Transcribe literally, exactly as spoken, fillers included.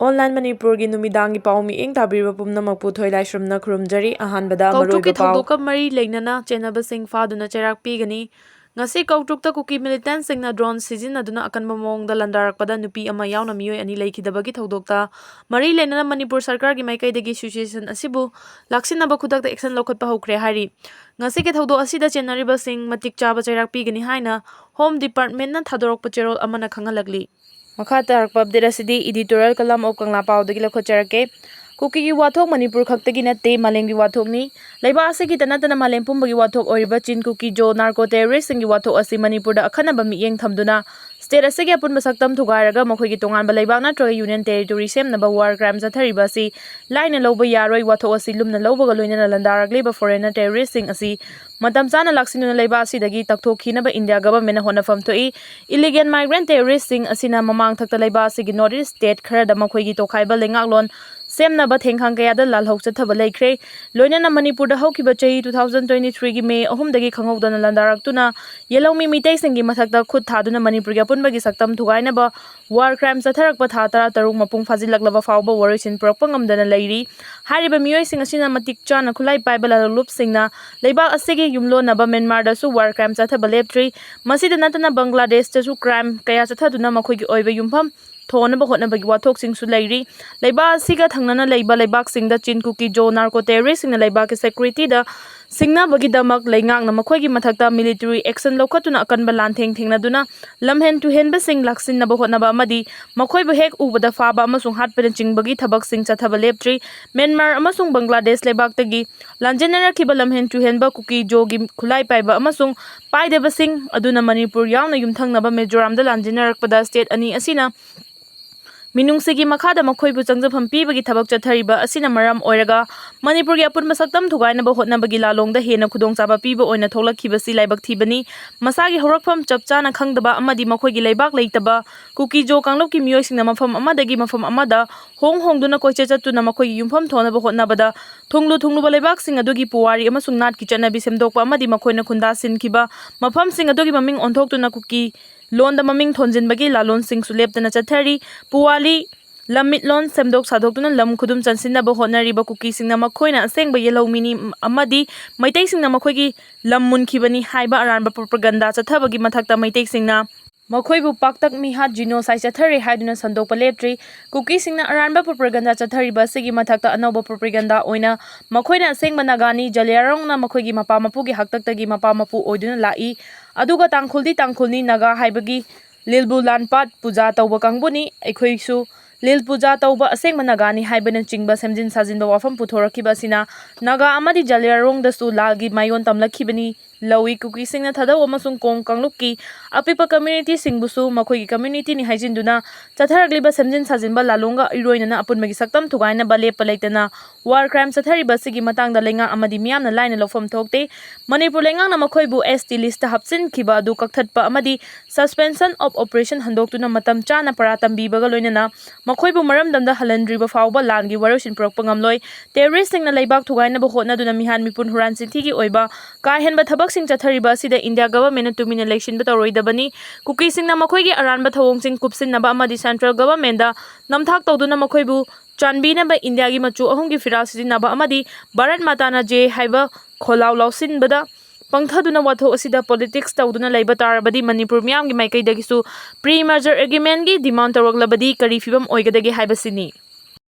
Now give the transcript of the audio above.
Online ꯃꯅꯤꯄꯨꯔꯒꯤ ꯅꯨꯃꯤꯗꯥꯡꯒꯤ ꯄꯥꯎ ꯃꯤꯠꯌꯦꯡ ꯇꯥꯕꯤꯔꯤꯕ ꯄꯨꯝꯅꯃꯛꯄꯨ ꯊꯣꯏꯂꯥꯏꯁ꯭ꯔꯝꯅ ꯈꯨꯔꯨꯝꯖꯔꯤ꯫ ꯑꯍꯥꯟꯕꯗ ꯀꯧꯇ꯭ꯔꯨꯛꯀꯤ ꯃꯔꯨꯑꯣꯏꯕ ꯄꯥꯎ꯫ ꯊꯧꯗꯣꯛꯀ ꯃꯔꯤ ꯂꯩꯅꯅ ꯆꯦꯟꯅꯕꯁꯤꯡ ꯐꯥꯗꯨꯅ ꯆꯩꯔꯥꯛ ꯄꯤꯒꯅꯤ꯫ ꯉꯁꯤ ꯀꯧꯇ꯭ꯔꯨꯛꯇ ꯀꯨꯀꯤ militantꯁꯤꯡꯅ drone ꯁꯤꯖꯤꯟꯅꯗꯨꯅ ꯑꯀꯟꯕ ꯃꯑꯣꯡꯗ ꯂꯥꯟꯗꯥꯔꯛꯄꯗ ꯅꯨꯄꯤ ꯑꯃ ꯌꯥꯎꯅ ꯃꯤꯑꯣꯏ ꯑꯅꯤ ꯂꯩꯈꯤꯗꯕꯒꯤ ꯊꯧꯗꯣꯛꯇ ꯃꯔꯤ ꯂꯩꯅꯅ ꯃꯅꯤꯄꯨꯔ ꯁꯔꯀꯥꯔꯒꯤ ꯃꯥꯏꯀꯩꯗꯒꯤ situation ꯑꯁꯤꯕꯨ ꯂꯥꯛꯁꯤꯟꯅꯕ ꯈꯨꯗꯛꯇ action ꯂꯧꯈꯠꯄ ꯍꯧꯈ꯭ꯔꯦ ꯍꯥꯏꯔꯤ꯫ ꯉꯁꯤꯒꯤ ꯊꯧꯗꯣꯛ ꯑꯁꯤꯗ ꯆꯦꯟꯅꯔꯤꯕꯁꯤꯡ ꯃꯇꯤꯛ ꯆꯥꯕ ꯆꯩꯔꯥꯛ ꯄꯤꯒꯅꯤ ꯍꯥꯏꯅ Home Departmentꯅ ꯊꯥꯗꯣꯔꯛꯄ ꯆꯦꯔꯣꯜ ꯑꯃꯅ ꯈꯪꯍꯜꯂꯛꯂꯤ꯫ ꯃꯈꯥ ꯇꯥꯔꯛꯄ update ꯑꯁꯤꯗꯤ editorial column of ꯀꯪꯂꯥ ꯄꯥꯎꯗꯒꯤ ꯂꯧꯈꯠꯆꯔꯛꯀꯦ꯫ ꯀꯨꯀꯤꯒꯤ ꯋꯥꯊꯣꯛ ꯃꯅꯤꯄꯨꯔ ꯈꯛꯇꯒꯤ ꯅꯠꯇꯦ, ꯃꯥꯂꯦꯝꯒꯤ ꯋꯥꯊꯣꯛꯅꯤ꯫ ꯂꯩꯕꯥꯛ ꯑꯁꯤꯒꯤ ꯇꯅꯠꯇꯅ ꯃꯥꯂꯦꯝ ꯄꯨꯝꯕꯒꯤ ꯋꯥꯊꯣꯛ ꯑꯣꯏꯔꯤꯕ ꯆꯤꯟ ꯀꯨꯀꯤ ꯖꯣ narco terroristꯁꯤꯡꯒꯤ ꯋꯥꯊꯣꯛ ꯑꯁꯤ ꯃꯅꯤꯄꯨꯔꯗ ꯑꯈꯟꯅꯕ ꯃꯤꯠꯌꯦꯡ ꯊꯝꯗꯨꯅ state ꯑꯁꯤꯒꯤ ꯑꯄꯨꯟꯕ ꯁꯛꯇꯝ ꯊꯨꯒꯥꯏꯔꯒ ꯃꯈꯣꯏꯒꯤ ꯇꯣꯉꯥꯟꯕ ꯂꯩꯕꯥꯛ ꯅꯠꯇ꯭ꯔꯒ union territory ꯁꯦꯝꯅꯕ war crime ꯆꯠꯊꯔꯤꯕ ꯑꯁꯤ ꯂꯥꯏꯅ ꯂꯧꯕ ꯌꯥꯔꯣꯏ꯫ ꯋꯥꯊꯣꯛ ꯑꯁꯤ ꯂꯨꯝꯅ ꯂꯧꯕꯒ ꯂꯣꯏꯅꯅ ꯂꯥꯟꯗꯥꯔꯛꯂꯤꯕ foreigner terroristꯁꯤꯡ ꯑꯁꯤ ꯃꯇꯝ ꯆꯥꯅ ꯂꯥꯛꯁꯤꯟꯗꯨꯅ ꯂꯩꯕꯥꯛ ꯑꯁꯤꯗꯒꯤ ꯇꯛꯊꯣꯛꯈꯤꯅꯕ India governmentꯅ ꯍꯣꯠꯅꯐꯝ ꯊꯣꯛꯏ꯫ Illegal migrant terroristꯁꯤꯡ ꯑꯁꯤꯅ ꯃꯃꯥꯡ ꯊꯛꯇ ꯂꯩꯕꯥꯛ ꯑꯁꯤꯒꯤ North East state ꯈꯔꯗ ꯃꯈꯣꯏꯒꯤ ꯇꯣꯈꯥꯏꯕ ꯂꯩꯉꯥꯛꯂꯣꯟ ꯁꯦꯝꯅꯕ ꯊꯦꯡꯈꯥꯡ ꯀꯌꯥꯗ ꯂꯥꯜꯍꯧ ꯆꯠꯊꯕ ꯂꯩꯈ꯭ꯔꯦ꯫ ꯂꯣꯏꯅꯅ ꯃꯅꯤꯄꯨꯔꯗ ꯍꯧꯈꯤꯕ ꯆꯍꯤ two thousand twenty threeꯒꯤ May ꯑꯍꯨꯝꯗꯒꯤ ꯈꯪꯍꯧꯗꯅ ꯂꯥꯟꯗꯥꯔꯛꯇꯨꯅ ꯌꯦꯜꯍꯧꯃꯤ ꯃꯤꯇꯩꯁꯤꯡꯒꯤ ꯃꯊꯛꯇ ꯈꯨꯠ ꯊꯥꯗꯨꯅ ꯃꯅꯤꯄꯨꯔꯒꯤ ꯑꯄꯨꯟꯕꯒꯤ ꯁꯛꯇꯝ ꯊꯨꯒꯥꯏꯅꯕ war crime ꯆꯠꯊꯔꯛꯄ ꯊꯥ ꯇꯔꯥꯇꯔꯨꯛ ꯃꯄꯨꯡ ꯐꯥꯖꯤꯜꯂꯛꯂꯕ ꯐꯥꯎꯕ ꯋꯥꯔꯣꯏꯁꯤꯟ ꯄꯨꯔꯛꯄ ꯉꯝꯗꯅ ꯂꯩꯔꯤ꯫ ꯍꯥꯏꯔꯤꯕ ꯃꯤꯑꯣꯏꯁꯤꯡ ꯑꯁꯤꯅ ꯃꯇꯤꯛ ꯆꯥꯅ ꯈꯨꯠꯂꯥꯏ ꯄꯥꯏꯕ ꯂꯥꯂꯣꯡꯂꯨꯞꯁꯤꯡꯅ ꯂꯩꯕꯥꯛ ꯑꯁꯤꯒꯤ ꯌꯨꯝꯂꯣꯟꯅꯕ ꯃ꯭ꯌꯥꯟꯃꯥꯔꯗꯁꯨ war crime ꯆꯠꯊꯕ ꯂꯦꯞꯇ꯭ꯔꯤ꯫ ꯃꯁꯤꯗ ꯅꯠꯇꯅ ꯕꯪꯒ꯭ꯂꯥꯗꯦꯁꯇꯁꯨ crime ꯀꯌꯥ ꯆꯠꯊꯗꯨꯅ ꯃꯈꯣꯏꯒꯤ ꯑꯣꯏꯕ ꯌꯨꯝꯐꯝ ꯊꯣꯟꯅꯕ ꯍꯣꯠꯅꯕꯒꯤ ꯋꯥꯊꯣꯛꯁꯤꯡꯁꯨ ꯂꯩꯔꯤ꯫ ꯂꯩꯕꯥꯛ ꯑꯁꯤꯒ ꯊꯪꯅꯅ ꯂꯩꯕ ꯂꯩꯕꯥꯛꯁꯤꯡꯗ ꯆꯤꯟ ꯀꯨꯀꯤ ꯖꯣ narco terroristꯁꯤꯡꯅ ꯂꯩꯕꯥꯛꯀꯤ securityꯗ ꯁꯤꯡꯅꯕꯒꯤꯗꯃꯛ ꯂꯩꯉꯥꯛꯅ ꯃꯈꯣꯏꯒꯤ ꯃꯊꯛꯇ military action ꯂꯧꯈꯠꯇꯨꯅ ꯑꯀꯟꯕ ꯂꯥꯟꯊꯦꯡ ꯊꯦꯡꯅꯗꯨꯅ ꯂꯝꯍꯦꯟ ꯇꯨꯍꯦꯟꯕꯁꯤꯡ ꯂꯥꯛꯁꯤꯟꯅꯕ ꯍꯣꯠꯅꯕ ꯑꯃꯗꯤ ꯃꯈꯣꯏꯕꯨ ꯍꯦꯛ ꯎꯕꯗ ꯐꯥꯕ ꯑꯃꯁꯨꯡ ꯍꯥꯠꯄꯅꯆꯤꯡꯕꯒꯤ ꯊꯕꯛꯁꯤꯡ ꯆꯠꯊꯕ ꯂꯦꯞꯇ꯭ꯔꯤ꯫ ꯃ꯭ꯌꯥꯟꯃꯥꯔ ꯑꯃꯁꯨꯡ ꯕꯪꯒ꯭ꯂꯥꯗꯦꯁ ꯂꯩꯕꯥꯛꯇꯒꯤ ꯂꯥꯟꯖꯦꯟꯅꯔꯛꯈꯤꯕ ꯂꯝꯍꯦꯟ ꯇꯨꯍꯦꯟꯕ ꯀꯨꯀꯤ ꯖꯣꯒꯤ ꯈꯨꯠꯂꯥꯏ ꯄꯥꯏꯕ ꯑꯃꯁꯨꯡ ꯄꯥꯏꯗꯕꯁꯤꯡ ꯑꯗꯨꯅ ꯃꯅꯤꯄꯨꯔ ꯌꯥꯎꯅ ꯌꯨꯝꯊꯪꯅꯕ ꯃꯤꯖꯣꯔꯥꯝꯗ ꯂꯥꯟꯖꯦꯟꯅꯔꯛꯄꯗ state ꯑꯅꯤ ꯑꯁꯤꯅ ꯃꯤꯅꯨꯡꯁꯤꯒꯤ ꯃꯈꯥꯗ ꯃꯈꯣꯏꯕꯨ ꯆꯪꯖꯐꯝ ꯄꯤꯕꯒꯤ ꯊꯕꯛ ꯆꯠꯊꯔꯤꯕ ꯑꯁꯤꯅ ꯃꯔꯝ ꯑꯣꯏꯔꯒ ꯃꯅꯤꯄꯨꯔꯒꯤ ꯑꯄꯨꯟꯕ ꯁꯛꯇꯝ ꯊꯨꯒꯥꯏꯅꯕ ꯍꯣꯠꯅꯕꯒꯤ ꯂꯥꯂꯣꯡꯗ ꯍꯦꯟꯅ ꯈꯨꯗꯣꯡꯆꯥꯕ ꯄꯤꯕ ꯑꯣꯏꯅ ꯊꯣꯛꯂꯛꯈꯤꯕꯁꯤ ꯂꯥꯏꯕꯛ ꯊꯤꯕꯅꯤ꯫ ꯃꯁꯥꯒꯤ ꯍꯧꯔꯛꯐꯝ ꯆꯞ ꯆꯥꯅ ꯈꯪꯗꯕ ꯑꯃꯗꯤ ꯃꯈꯣꯏꯒꯤ ꯂꯩꯕꯥꯛ ꯂꯩꯇꯕ ꯀꯨꯀꯤ ꯖꯣ ꯀꯥꯡꯂꯨꯞꯀꯤ ꯃꯤꯑꯣꯏꯁꯤꯡꯅ ꯃꯐꯝ ꯑꯃꯗꯒꯤ ꯃꯐꯝ ꯑꯃꯗ ꯍꯣꯡ ꯍꯣꯡꯗꯨꯅ ꯀꯣꯏꯆꯠ ꯆꯠꯇꯨꯅ ꯃꯈꯣꯏꯒꯤ ꯌꯨꯝꯐꯝ ꯊꯣꯟꯅꯕ ꯍꯣꯠꯅꯕꯗ ꯊꯨꯡꯂꯨ ꯊꯨꯡꯂꯨꯕ ꯂꯩꯕꯥꯛꯁꯤꯡ ꯑꯗꯨꯒꯤ ꯄꯨꯋꯥꯔꯤ ꯑꯃꯁꯨꯡ ꯅꯥꯠꯀꯤ ꯆꯠꯅꯕꯤ ꯁꯦꯝꯗꯣꯛꯄ ꯑꯃꯗꯤ ꯃꯈꯣꯏꯅ ꯈꯨꯟꯗꯥꯁꯤꯟꯈꯤꯕ ꯃꯐꯝꯁꯤꯡ ꯑꯗꯨꯒꯤ ꯃꯃꯤꯡ ꯑꯣꯟꯊꯣꯛꯇꯨꯅ ꯀꯨꯀꯤ ꯂꯣꯟꯗ ꯃꯃꯤꯡ ꯊꯣꯟꯖꯤꯟꯕꯒꯤ ꯂꯥꯂꯣꯟꯁꯤꯡꯁꯨ ꯂꯦꯞꯇꯅ ꯆꯠꯊꯔꯤ꯫ ꯄꯨꯋꯥꯔꯤ ꯂꯝꯃꯤꯠꯂꯣꯟ ꯁꯦꯝꯗꯣꯛ ꯁꯥꯗꯣꯛꯇꯨꯅ ꯂꯝ ꯈꯨꯗꯨꯝ ꯆꯟꯁꯤꯟꯅꯕ ꯍꯣꯠꯅꯔꯤꯕ ꯀꯨꯀꯤꯁꯤꯡꯅ ꯃꯈꯣꯏꯅ ꯑꯁꯦꯡꯕ ꯌꯦꯜꯍꯧꯃꯤꯅꯤ ꯑꯃꯗꯤ ꯃꯩꯇꯩꯁꯤꯡꯅ ꯃꯈꯣꯏꯒꯤ ꯂꯝ ꯃꯨꯟꯈꯤꯕꯅꯤ ꯍꯥꯏꯕ ꯑꯔꯥꯟꯕ ꯄ꯭ꯔꯣꯄꯒꯟꯗꯥ ꯆꯠꯊꯕꯒꯤ ꯃꯊꯛꯇ ꯃꯩꯇꯩꯁꯤꯡꯅ ꯃꯈꯣꯏꯕꯨ ꯄꯥꯛꯇꯛ ꯃꯤꯍꯥꯠ ꯖꯤꯅꯣꯁꯥꯏꯠ ꯆꯠꯊꯔꯤ ꯍꯥꯏꯗꯨꯅ ꯁꯟꯗꯣꯛꯄ ꯂꯦꯞꯇ꯭ꯔꯤ꯫ ꯀꯨꯀꯤꯁꯤꯡꯅ ꯑꯔꯥꯟꯕ ꯄ꯭ꯔꯣꯄꯒꯟꯗꯥ ꯆꯠꯊꯔꯤꯕ ꯑꯁꯤꯒꯤ ꯃꯊꯛꯇ ꯑꯅꯧꯕ ꯄ꯭ꯔꯣꯄꯒꯟꯗꯥ ꯑꯣꯏꯅ ꯃꯈꯣꯏꯅ ꯑꯁꯦꯡꯕ ꯅꯥꯒꯥꯅꯤ, ꯖꯂꯤꯌꯥꯔꯣꯡꯅ ꯃꯈꯣꯏꯒꯤ ꯃꯄꯥ ꯃꯄꯨꯒꯤ ꯍꯥꯛꯇꯛꯇꯒꯤ ꯃꯄꯥ ꯃꯄꯨ ꯑꯣꯏꯗꯨꯅ ꯂꯥꯛꯏ, ꯑꯗꯨꯒ ꯇꯥꯡꯈꯨꯜꯗꯤ ꯇꯥꯡꯈꯨꯜꯅꯤ, ꯅꯥꯒꯥ ꯍꯥꯏꯕꯒꯤ ꯂꯤꯜꯕꯨ ꯂꯥꯟꯄꯥꯠ ꯄꯨꯖꯥ ꯇꯧꯕ ꯀꯥꯡꯕꯨꯅꯤ꯫ ꯑꯩꯈꯣꯏꯁꯨ ꯂꯤꯜ ꯄꯨꯖꯥ ꯇꯧꯕ ꯑꯁꯦꯡꯕ ꯅꯥꯒꯥꯅꯤ ꯍꯥꯏꯕꯅꯆꯤꯡꯕ ꯁꯦꯝꯖꯤꯟ ꯁꯥꯖꯤꯟꯕ ꯋꯥꯐꯝ ꯄꯨꯊꯣꯔꯛꯈꯤꯕ ꯑꯁꯤꯅ ꯅꯥꯒꯥ ꯑꯃꯗꯤ ꯖꯂꯤꯌꯥꯔꯣꯡꯗꯁꯨ ꯂꯥꯜꯒꯤ ꯃꯥꯏꯑꯣꯟ ꯇꯝꯂꯛꯈꯤꯕꯅꯤ꯫ ꯂꯧꯏ꯫ ꯀꯨꯀꯤꯁꯤꯡꯅ ꯊꯥꯗꯧ ꯑꯃꯁꯨꯡ ꯀꯣꯡ ꯀꯥꯡꯂꯨꯞꯀꯤ ꯑꯄꯤꯛꯄ ꯀꯝꯃ꯭ꯌꯨꯅꯤꯇꯤꯁꯤꯡꯕꯨꯁꯨ ꯃꯈꯣꯏꯒꯤ ꯀꯝꯃ꯭ꯌꯨꯅꯤꯇꯤꯅꯤ ꯍꯥꯏꯖꯤꯟꯗꯨꯅ ꯆꯠꯊꯔꯛꯂꯤꯕ ꯁꯦꯝꯖꯤꯟ ꯁꯥꯖꯤꯟꯕ ꯂꯥꯂꯣꯡꯒ ꯏꯔꯣꯏꯅꯅ ꯑꯄꯨꯟꯕꯒꯤ ꯁꯛꯇꯝ ꯊꯨꯒꯥꯏꯅꯕ ꯂꯦꯞꯄ ꯂꯩꯇꯅ ꯋꯥꯔ ꯀ꯭ꯔꯥꯏꯝ ꯆꯠꯊꯔꯤꯕ ꯑꯁꯤꯒꯤ ꯃꯇꯥꯡꯗ ꯂꯩꯉꯥꯛ ꯑꯃꯗꯤ ꯃꯤꯌꯥꯝꯅ ꯂꯥꯏꯅ ꯂꯧꯐꯝ ꯊꯣꯛꯇꯦ꯫ ꯃꯅꯤꯄꯨꯔ ꯂꯩꯉꯥꯛꯅ ꯃꯈꯣꯏꯕꯨ S T list ꯇ ꯍꯥꯞꯆꯤꯟꯈꯤꯕ ꯑꯗꯨ ꯀꯛꯊꯠꯄ ꯑꯃꯗꯤ suspension of operation ꯍꯟꯗꯣꯛꯇꯨꯅ ꯃꯇꯝ ꯆꯥꯅ ꯄꯔꯥ ꯇꯝꯕꯤꯕꯒ ꯂꯣꯏꯅꯅ ꯃꯈꯣꯏꯕꯨ ꯃꯔꯝꯗꯝꯗ ꯍꯜꯍꯟꯗ꯭ꯔꯤꯕ ꯐꯥꯎꯕ ꯂꯥꯟꯒꯤ ꯋꯥꯔꯣꯏꯁꯤꯟ ꯄꯨꯔꯛꯄ ꯉꯝꯂꯣꯏ꯫ ꯇꯦꯔꯣꯔꯤꯁ꯭ꯠꯁꯤꯡꯅ ꯂꯩꯕꯥꯛ ꯊꯨꯒꯥꯏꯅꯕ ꯍꯣꯠꯅꯗꯨꯅ ꯃꯤꯍꯥꯠ ꯃꯤꯄꯨꯟ ꯍꯨꯔꯥꯟ ꯆꯤꯟꯊꯤꯒꯤ ꯑꯣꯏꯕ ꯀꯥ ꯍꯦꯟꯕ ꯊꯕꯛꯁꯤꯡ ꯆꯠꯊꯔꯤꯕ ꯑꯁꯤꯗ ꯏꯟꯗꯤꯌꯥ ꯒꯚꯔꯟꯃꯦꯟꯠꯅ ꯇꯨꯃꯤꯟꯅ ꯂꯩꯁꯤꯟꯕ ꯇꯧꯔꯣꯏꯗꯕꯅꯤ꯫ ꯀꯨꯀꯤꯁꯤꯡꯅ ꯃꯈꯣꯏꯒꯤ ꯑꯔꯥꯟꯕ ꯊꯧꯑꯣꯡꯁꯤꯡ ꯀꯨꯞꯁꯤꯟꯅꯕ ꯑꯃꯗꯤ ꯁꯦꯟꯇ꯭ꯔꯦꯜ ꯒꯚꯔꯟꯃꯦꯟꯠꯇ ꯅꯝꯊꯥꯛ ꯇꯧꯗꯨꯅ ꯃꯈꯣꯏꯕꯨ ꯆꯥꯟꯕꯤꯅꯕ ꯏꯟꯗꯤꯌꯥꯒꯤ ꯃꯆꯨ ꯑꯍꯨꯝꯒꯤ ꯐꯤꯔꯥꯜ ꯁꯤꯖꯤꯟꯅꯕ ꯑꯃꯗꯤ ꯚꯥꯔꯠ ꯃꯥꯇꯥꯅ ꯖꯦ ꯍꯥꯏꯕ ꯈꯣꯜꯂꯥꯎ ꯂꯥꯎꯁꯤꯟꯕꯗ ꯄꯪꯊꯗꯨꯅ ꯋꯥꯊꯣꯛ ꯑꯁꯤꯗ politics ꯇꯧꯗꯨꯅ ꯂꯩꯕ ꯇꯥꯔꯕꯗꯤ ꯃꯅꯤꯄꯨꯔ ꯃꯤꯌꯥꯝꯒꯤ ꯃꯥꯏꯀꯩꯗꯒꯤꯁꯨ pre merger agreement ꯒꯤ demand ꯇꯧꯔꯛꯂꯕꯗꯤ ꯀꯔꯤ ꯐꯤꯚꯝ ꯑꯣꯏꯒꯗꯒꯦ ꯍꯥꯏꯕꯁꯤꯅꯤ꯫